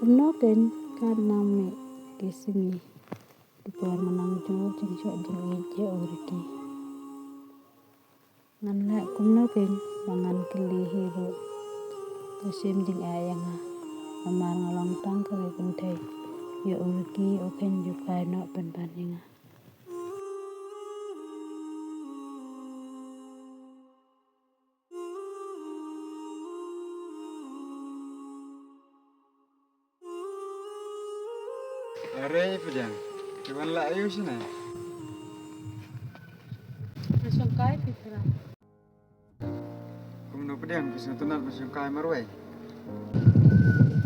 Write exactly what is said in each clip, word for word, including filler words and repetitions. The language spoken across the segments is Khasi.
Kumno kein ka nang mih ki sngi, ki por nga nang ju jingshoh jingïeit ïa u Ricky. Ngan leh kumno kein ba ngan kylli hi ruh. Ka shim jingeh ïa nga. Namar nga long tang ka ri kynthei. Ïa u Ricky u kheiñ jingphai noh pynban ïa nga. Are pdiang. Ki wan la ayu sini. Nga shongkai phi Phra. Kumno pdiang, phi sngewtynnat ban shongkai marwei?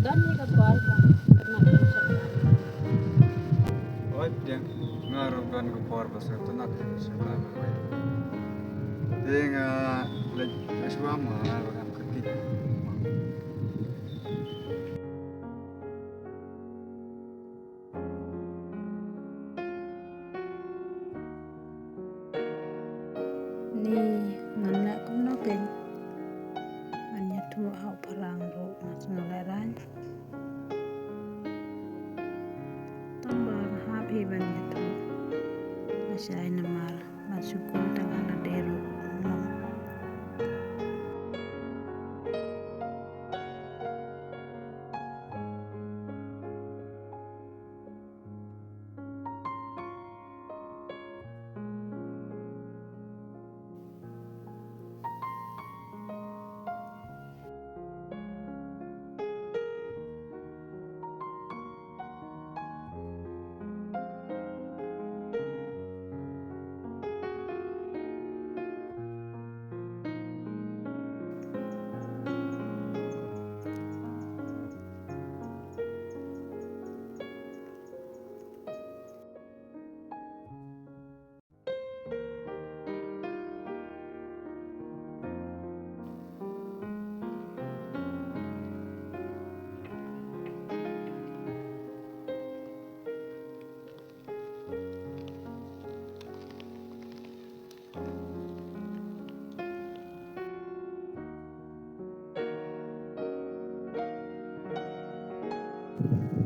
Don hi ka por ba tynnat ban shongkai. Oi pdiang, nga ruh don ka por ba sngewtynnat ban shongkai marwei. Te nga leit shuwa mo, nga ruh em kyrkieh. Ni ngan leh kumno kein? Ban ïathuh ha u Pharang ruh nga sngewlehraiñ. Tang ba nga hap hi ban ïathuh. Nga shai namar ban shu kum tang ha lade ruh.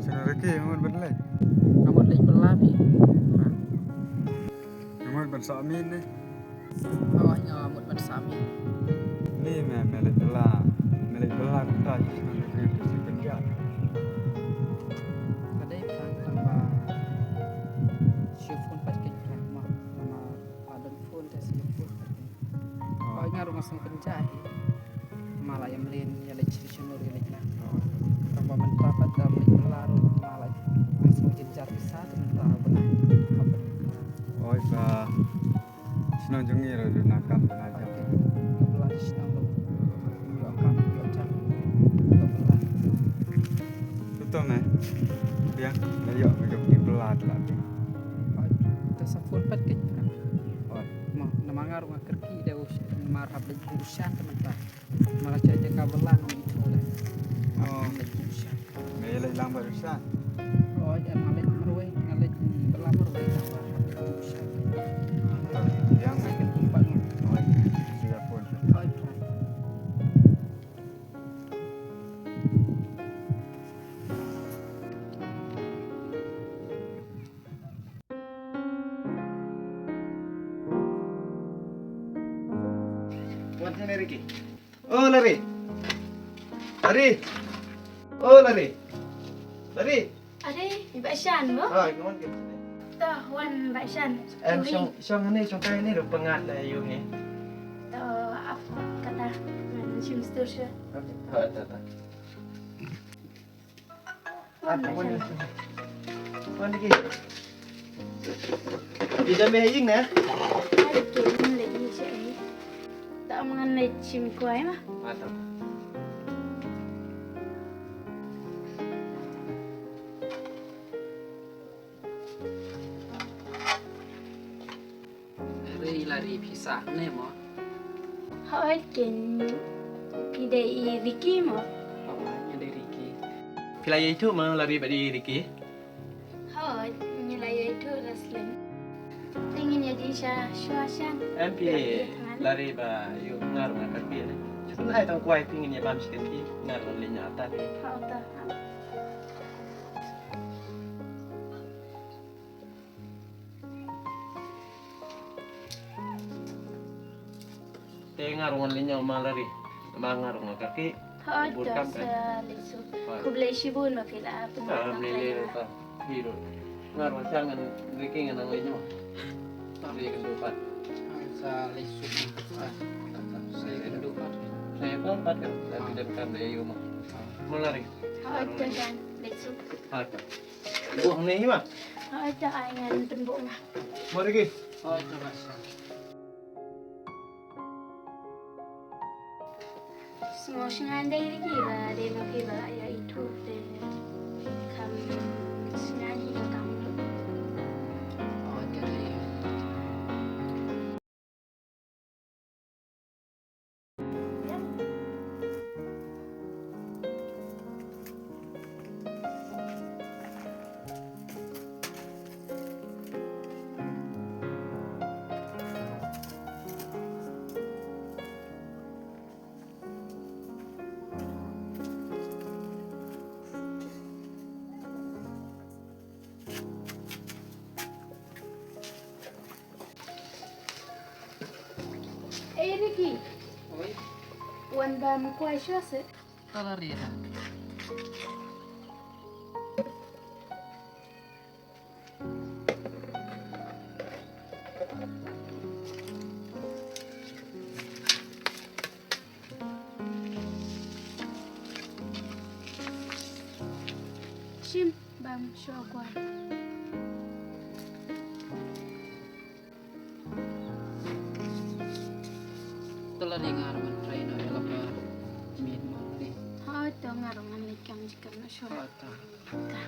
Sngewbha Ricky, nga mut ban leit. Nga mut leit bylla phi. Nga mut ban sah mih ne. Hooid, nga mut ban sah mih. Ni me, me leit bylla. Me leit bylla kumta, sngewbha Ricky, phi sngewbha. Ka dei Phrang tang ba shu phone pat kein Phrang mo. Namar la don phone te shu phone pat kein. Hooid, nga ruh nga sngewpynjah hi. Ma la ïa mlien ïa leit sha shnong ïa leit na. Tang ba mynta pat da leit bylla ruh ma la sngewjynjar pisa te mynta ba na. Oi ba shnong jong ngi ruh duna kam duna jam. Ka bylla shnong ruh ïoh kam ïoh jam. Ka bylla. Tutu me. Biang la ïoh me jong ngi bylla la biang. Oi, ta sa phone pat kit. Oi. Ma namar nga ruh nga kyrkieh da u namar hap leit buh shan te mynta. Mara cha jaka ba lang ong itu le. Oh. Me leit lang ba rusa. Oh, ja ma leit marwei, nga leit ba lang marwei ka ba rusa. Yang mai kan tempat. Oh, sudah pun. Oh, itu. Wan sini, Ricky. Oh, Lari. Lari. Oh, Lari. Lari. Are, i Bah Shan mo? Ah, come on, come on. To, wan Bah Shan. Em, shong, shong ni, shong kai ni, ruh pengat lah, yu ni. To, apa kata, man shim stur sha. Okay. Ha, ta, ta. Wan lagi. Ida me ing na? Ai, ke ing le ing se ai. Ta mangan le chim kwai ma. Mata. Re la ri phi sah ne mo? Hooid kein, phi dei i Ricky mo? Hooid, nga dei Ricky. Phi la ïathuh mo la ri bad i Ricky? Hooid, ngi la ïathuh la slem. Te ngin ïa jingshisha shuwa shan. Em phi la ri ba ïoh ngar nga kyrkieh ne. Shu nai tang kwai phi ngin ïa bam shi kynti ngar nga lei na ata phi. Hooid ta. Nga ruh ngan leit ñiew ma Lari. Ma nga ruh nga kyrkieh. Hooid, bun to kam kan. Sa leit suk. Hooid. Khublei shibun ba phi la pynmih. Sa nang mlei lei hai. Ruh ta. Hi ruh. Nga ruh sa ngan Ricky ngan nang leit ñiew. Sa leit kynduh pat. Sa leit suk. Sa leit kynduh pat. Sa leit kynduh pat kan. Sa leit kynduh pat kan. Sa leit kynduh pat kan. Mo Lari. Hooid, to kan. Leit suk. Hooid. Buh ne hi ma. Hooid, to ai ngan pynbuh ma. Mo Ricky. Hooid, to kan. Sngew sngewsih dei Ricky ba dei ma phi ba la ïa ithuh te kham sngewsih hi ba kam. Ei Ricky. Oi. Wan bam kwai shuwa seh. Ka la ri da. Shim bam shuwa kwai. Te la dei nga ruh ngan try noh ïa la ka miet ma ruh dei. Hooid to nga ruh ngan leit kam jingkam noh shuwa. Hooid to. Ta.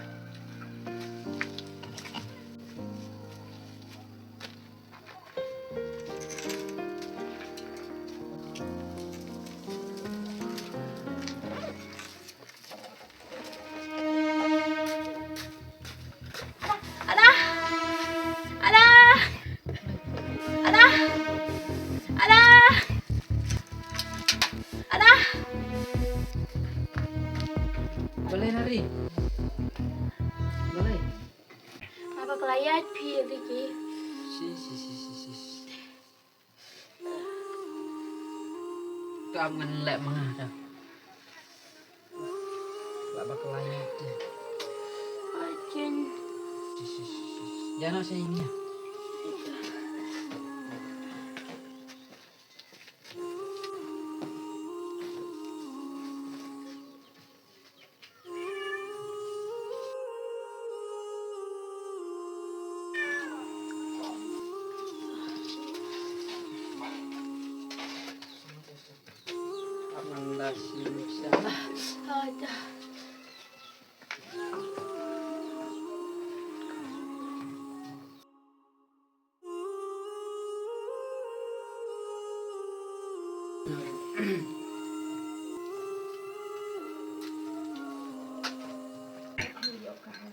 Ada. Ada. Ada. Ada. Ada. Balei Nari? Balei? Nga bakla ïa phi Ricky. Sis, sis, sis, sis, sis. Kam ngan leh ma nga da. Lah bakla ïa te. Ai ken. Sis, sis, sis, sis. Ïa noh sha ïing ïa.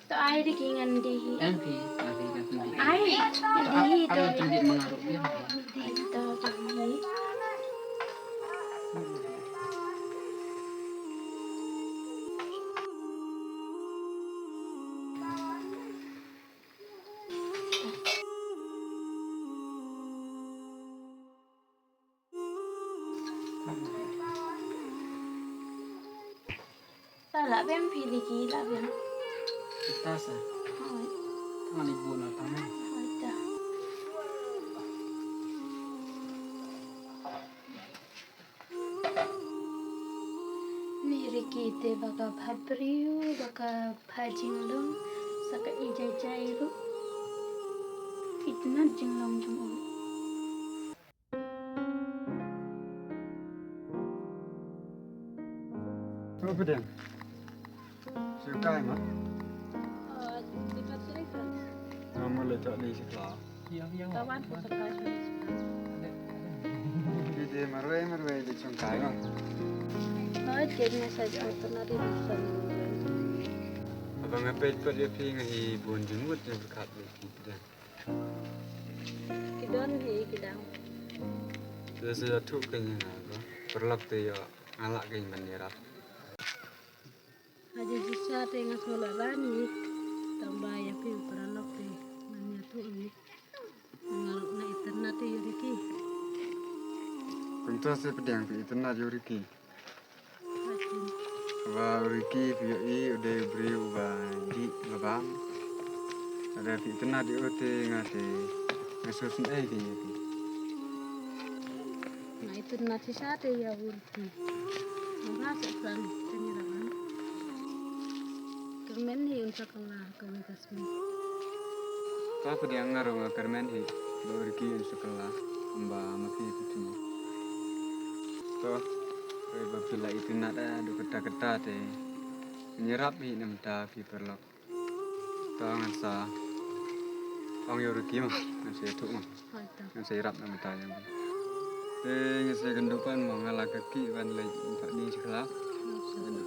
To ai Ricky ngan die hi. Em phi, ai phi ngan pynbit. Ai, ngan die hi to. Ai, pynbit ma nga ruh, em phi. Die hi to, to hi. Ta lah biang phi Ricky, lah biang. Kita sa. Hooid. Ngan ïa bun na tama. Hooid ta. Ni Ricky te ba ka bha briew, ba ka bha jinglong, sa ka ijai jai ruh. Itynnad jinglong jong u. Ro pdeng. Shu kai ma. Mama le chak ni sikla. Kawan ku sekai. Ki de marwei marwei de chong kai ma. Hooid, ket ne sa jong tana di ma sa. Aba nga peit pat ïa phi nga hi bun jingmut ïa pyrkhat ïa phi pdeng. Ki don hi ki dang. Te sa ïathuh kein ïa nga ba paralok te ïoh nga lah kein ban ïarap. Haji shisha te nga sngewlah lani. Tang ba ïa phi paralok te ngan ïathuh hi. Nga ruh nga itynnad te ïa Ricky. Kumta se pdiang phi itynnad ïa u Ricky. Ba u Ricky phi ïohi u dei u briew uba dih uba bam. Lada phi itynnad ïa u te nga te nga sngewsynei ïa phi. Nga itynnad shisha te ïa u Ricky. Nga ba sa pran te ngi raban. Kyrmen hi un sa kylla ha kawei ka Ka pdiang nga ruh nga kyrmen hi ba u Ricky un sa kylla, kumba ma phi phi tip. To, hooid ba phi la itynnad, eh, haduh katta katta te ngin ïarap hi na bynta phi paralok. To ngan sa ong ïa u Ricky ma, ngan sa ïathuh ma. Hooid to. Ngan sa ïarap na bynta ïa u. Te ngan sa ïakynduh pat ma nga la ka kiew ban leit ïa ka ding sha kylla. Hooid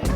to.